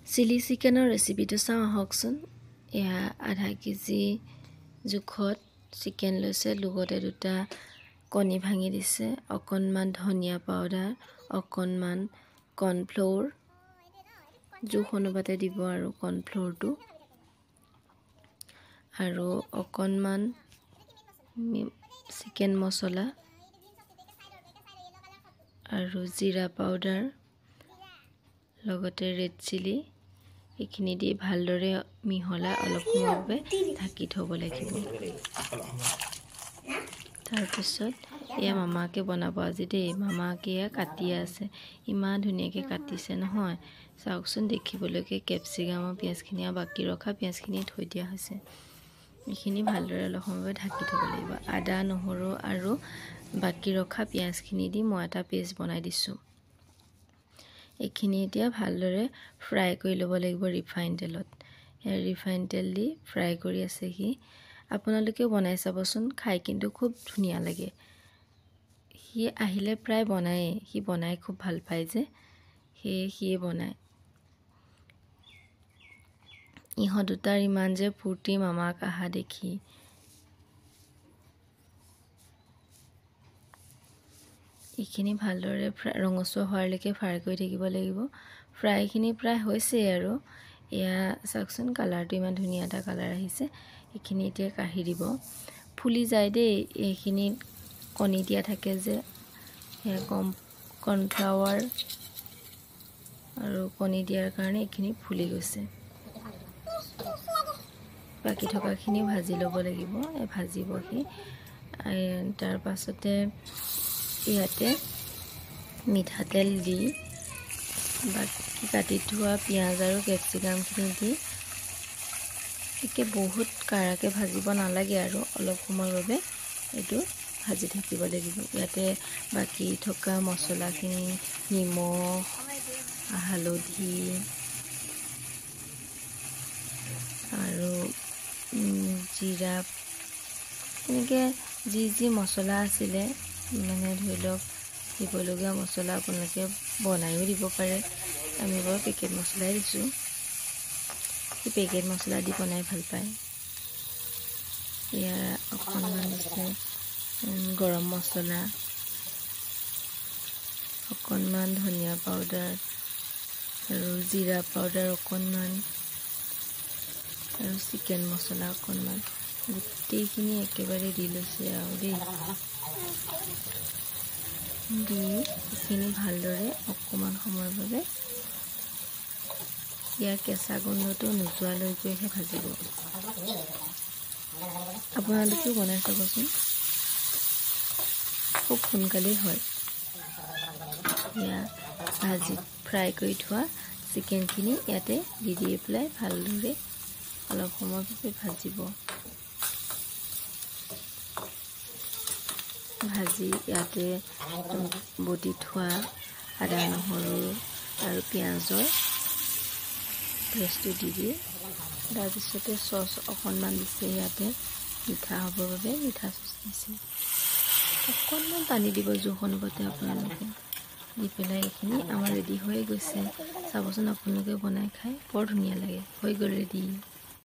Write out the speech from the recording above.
Chilli চিকেনৰ ৰেচিপিটো চাওঁ আহকচোন। এয়া আধা কেজি জোখত চিকেন লৈছে, লগতে দুটা কণী ভাঙি দিছে, অকণমান ধনিয়া পাউডাৰ, অকণমান কৰ্ণফ্ল'ৰ, জোখ অনুপাতে দিব আৰু কৰ্ণফ্ল'ৰটো, আৰু অকণমান চিকেন মছলা আৰু জিৰা পাউডাৰ, লগতে ৰেড চিলি, এইখিনি দি ভালদৰে মিহলাই অলপ সময়ৰ বাবে ঢাকি থ'ব লাগিব। তাৰপিছত এয়া মামাকে বনাব আজি দেই। মামাকে এয়া কাটি আছে, ইমান ধুনীয়াকৈ কাটিছে নহয়, চাওকচোন দেখিবলৈকে। কেপচিকামৰ পিঁয়াজখিনি আৰু বাকী ৰখা পিঁয়াজখিনি থৈ দিয়া হৈছে। এইখিনি ভালদৰে অলপ সময়ৰ বাবে ঢাকি থ'ব লাগিব। আদা, নহৰু আৰু বাকী ৰখা পিঁয়াজখিনি দি মই এটা পেষ্ট বনাই দিছোঁ। এইখিনি এতিয়া ভালদৰে ফ্ৰাই কৰি ল'ব লাগিব ৰিফাইন তেলত। ৰিফাইন তেল দি ফ্ৰাই কৰি আছে সি। আপোনালোকেও বনাই চাবচোন, খাই কিন্তু খুব ধুনীয়া লাগে। সি আহিলে প্ৰায় বনায়েই, সি বনাই খুব ভাল পায় যে, সেয়ে সিয়ে বনায়। ইহঁত দুটাৰ ইমান যে ফূৰ্তি মামাক অহা দেখি। এইখিনি ভালদৰে ৰঙচুৱা হোৱালৈকে ফ্ৰাই কৰি থাকিব লাগিব। ফ্ৰাইখিনি প্ৰায় হৈছেই আৰু। এয়া চাওকচোন, কালাৰটো ইমান ধুনীয়া এটা কালাৰ আহিছে। এইখিনি এতিয়া কাঢ়ি দিব। ফুলি যায় দেই, এইখিনি কণী দিয়া থাকে যে, সেয়া কৰ্ণফ্লাৱাৰ আৰু কণী দিয়াৰ কাৰণে এইখিনি ফুলি গৈছে। বাকী থকাখিনি ভাজি ল'ব লাগিব, ভাজিব সি। তাৰ পাছতে ইয়াতে মিঠাতেল দি বাকী কাটি থোৱা পিঁয়াজ আৰু কেপচিকামখিনি দি একে বহুত কাৰাকৈ ভাজিব নালাগে আৰু অলপ সময়ৰ বাবে এইটো ভাজি থাকিব লাগিব। ইয়াতে বাকী থকা মছলাখিনি, নিমখ, হালধি আৰু জিৰা, এনেকৈ যি যি মছলা আছিলে, মানে ধৰি লওক দিবলগীয়া মছলা আপোনালোকে বনায়ো দিব পাৰে। আমি বাৰু পেকেট মছলাই দিছোঁ, সি পেকেট মছলা দি বনাই ভাল পায়। ইয়াৰ অকণমান দিছে গৰম মছলা, অকণমান ধনিয়া পাউডাৰ আৰু জিৰা পাউডাৰ অকণমান আৰু চিকেন মছলা অকণমান, গোটেইখিনি একেবাৰে দি লৈছে আৰু দেই। দি এইখিনি ভালদৰে অকণমান সময়ৰ বাবে ইয়াৰ কেঁচা গোন্ধটো নোযোৱালৈকেহে ভাজিব। আপোনালোকেও বনাই চাবচোন, খুব সোনকালেই হয়। এয়া ভাজি ফ্ৰাই কৰি থোৱা চিকেনখিনি ইয়াতে দি দি পেলাই ভালদৰে অলপ সময়ৰ বাবে ভাজিব। ভাজি ইয়াতে বটি থোৱা আদা, নহৰু আৰু পিঁয়াজৰ পেষ্টটো দি দিয়ে। তাৰপিছতে চচ অকণমান দিছে ইয়াতে, মিঠা হ'বৰ বাবে মিঠা চচ দিছে। অকণমান পানী দিব জোখ অনুপাতে আপোনালোকে। দি পেলাই এইখিনি আমাৰ ৰেডি হৈয়ে গৈছে। চাবচোন আপোনালোকে বনাই খাই বৰ ধুনীয়া লাগে। হৈ গ'ল ৰেডি।